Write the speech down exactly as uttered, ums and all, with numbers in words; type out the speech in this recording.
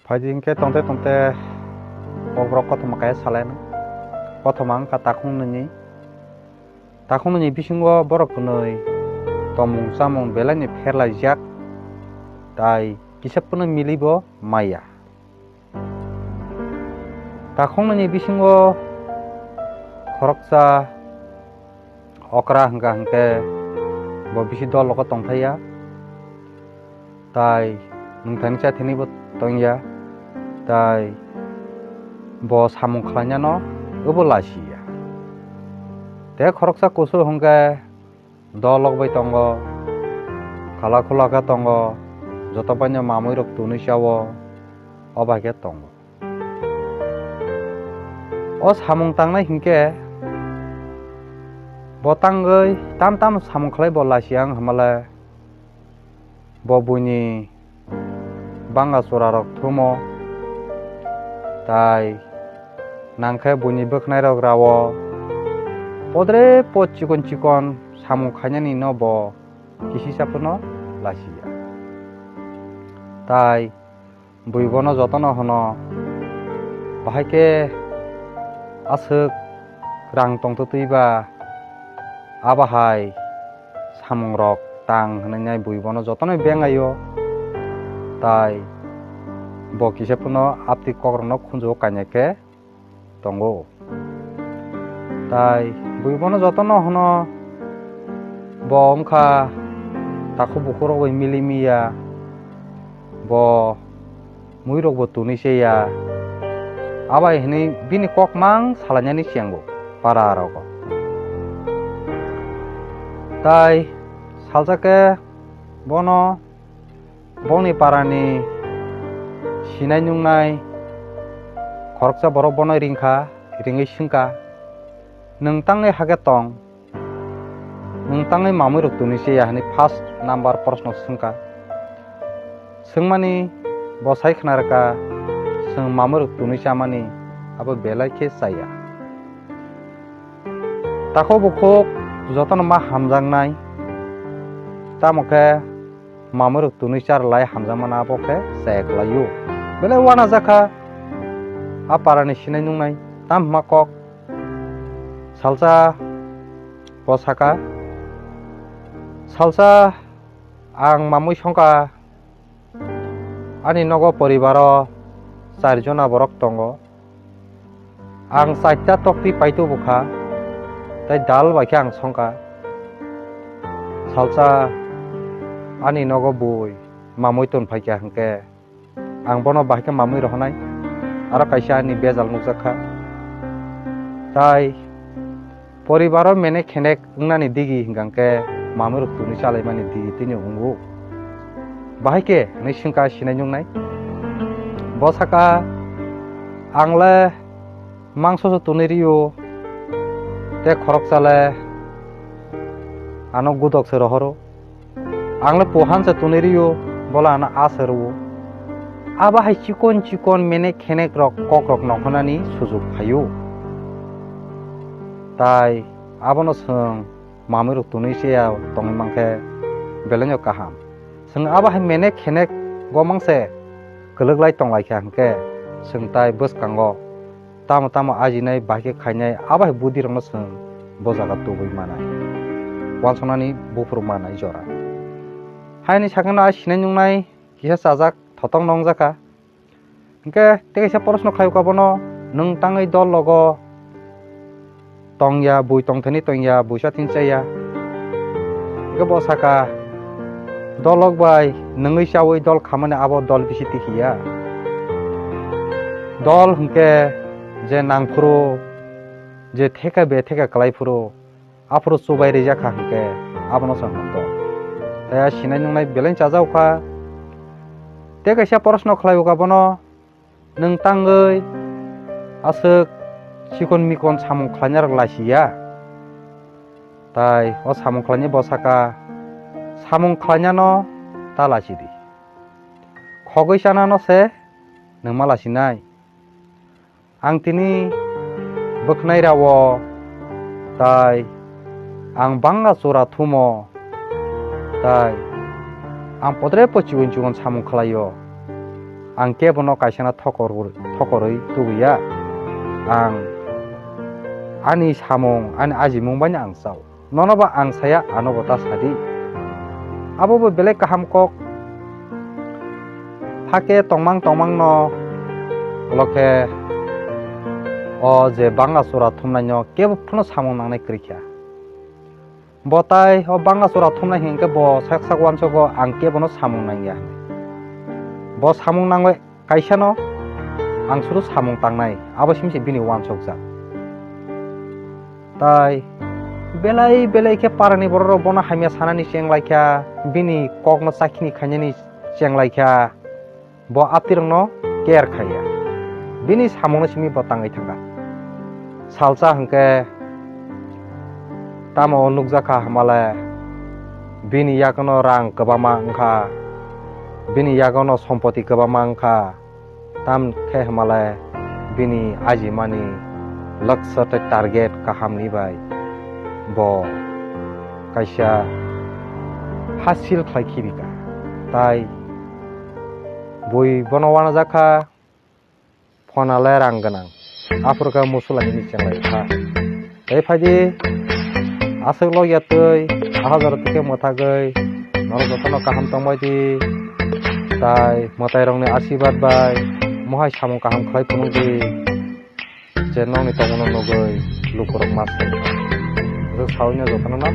Phaidi hwnkhe tongte tongte kokborok kothoma kaya salai no. Kothoma wngkha takhuk nini. Takhuk nini bisingo borok kwnwi tongmung chamung belai ni pherlaijak, tai kisa phano milibo maya. Takhuk nini bisingo khoroksa okra hwnkha hwnkhe bo bisi dol rogo tongthaiya. Tai nwngthani chathani bo tongya, tai bo samung khlainano obo lasiya. Tei khoroksa kusu hwnkhe dolok bai tongo, khala khula khe tongo, joto paino mamui rok tunui chao, o bai khe tongo. O samung tangnai hinkhe bo tangwi tam tam samung khlai bo lasiya wng hamale. Bo buini banga churarok thumo, tai nangkhe buini bwkhwnairok rao. Podre pod chikon chikon samung khainani no bo kisisa phano lasiya. Tai bui bono jotono hwno, bahai khe aswk rang tongtwtwi ba, abo hai samungrok tang hwnwi nai bui bono jotono bengaio, tai bo kisa phano aptwi kokrokno khunjugo kanya khe tongo. Tai bui bono jotono hwno, bo wngkha takhuk bukhuk rok bai mili miya, bo mui rok bo tunui se ya. Abai hwnwi bini kok mang salainani siyangbo para rogo. Tai salsa khe bono bongni parani sinai nungnai khoroksa borok bono ringkha, ringwi swngkha, "Nwng tangwi hakhe tong? Nwng tangwi mamui rok tunui se ya?" hwnwi first number proshno swngkha. Swngmani bo sai khna rwkha, chwng mamui rok tunui chamani abo belai khe chaya. Takhuk bukhuk jotono ma hamjaknai, tamo khe mamui rok tunui char lai hamjakmano abo khe chaya kwlaio. Belai uanajakha a parani sinai nungnai tam hwnma kok. Salsa bo saka, "Salsa ang mamui songkha, ani nogo poribaro char jona borok tongo." Ang chaita toktwi paitubukha, tei dal bai khe ang songkha. Salsa ani nogo bui mamui tun phaikha hwnkhe, ang bono bahai khe mamui rohonai, aro kaisa ani bejal nukjakha. Tai poribaro menek khenek wngnani digi hwnkha khe mamui rok tunui chalaimani digi tini wngo. Bahai khe hwnwi swngkha sinai nungnai. Bo saka, "Ang le mangso se tunui rio, tei khoroksa le ano gudok se rohoro. Ang le pohan se tunui rio, bo le ano a se rwo." Abo hai chikon chikon menek khenek rok kok rok nongkhornani sujuk phaio. Tai abono chwng mamui rok tunui se ya tongwi mankhe belai no kaham. Chwng abo hai menek khenek go mangse kwlwk lai tong lai kha hwnkhe chwng tai bwskango tamo tamo ajinai bahai khe khainai abo hai budi rokno chwng bo jaga tubui manai. Uansuknani buphuru manai jora. Haini sakno a sinai nungnai kisa chajak thotok nongjakha. Hwnkhe tei kaisa proshno khlai kha bono, "Nwng tangwi dol logo tong ya, bui tong thani tong ya, buisa thani cha ya?" Hwnkhe bo saka, "Dol lok bai nwngwi chawi dol khamani abo dol bisi tikhi ya. Dol hwnkhe je nang phuru, je theka be theka kwlai phuru, aphuru chubai rijak kha hwnkhe abono chwng hwnkho." Tei a sinai nungnai belai chajak kha. Tei kaisa proshno khlai kha bono, "Nwng tangwi aswk chikon mikon samung khlainai rok lasi ya?" Tai o samung khlainai bo saka, "Samung khlainano ta lasi di, khogwi chanano se nwng ma lasinai. Ang tini bwkhnai rao, tai ang banga chura thumo, tai ang podre po chikon chikon samung khlaio. ang kebono kaisano thokor-, thokorwi tubuya. Ang ani samung, ani ajimung baino ang chao. Nono ba ang saya, ano bo ta sadi. Abo bo belai kaham kok. Hakhe tongmang tongmangno, ulo khe o je bangla sora thumnaino kebo phano samung nangnai kwrwi kha. Bo tai o bangla sora thumnai hinkhe bo sak sak uansugo ang kebono samung nangya. Bo samung nangwi kaisano ang suru samung tangnai, abo simi se bini uansukjak. Tai belai belai khe parani bororok bono hamya sanani chenglaikha, bini kokno chakhini khainani chenglaikha, bo aptirokno care khaiya. Bini samungno simi bo tangwi thangkha. Salsa hwnkhe tamo nukjakha hamale, bini yagono rang kwbangma wngkha, bini yagono sompoti kwbangma wngkha. Tam khe hwnmale bini ajimani laksa tei target kahamni bai bo kaisa hasil khlai khibika. Tai bui bono uanajak kha, phone le rang gwnang, aphuru khe musu lainani chenglai kha. Tei phaidi, aswk logya twi, ahajaro twi khe mwthagwi, norok jotono kaham tongbai di, tai mwtairokni asirwad bai mohai samung kaham khlai phunuk di, je nokni tongmano nugwi lukurok ma sai. Aswk saui no jotono no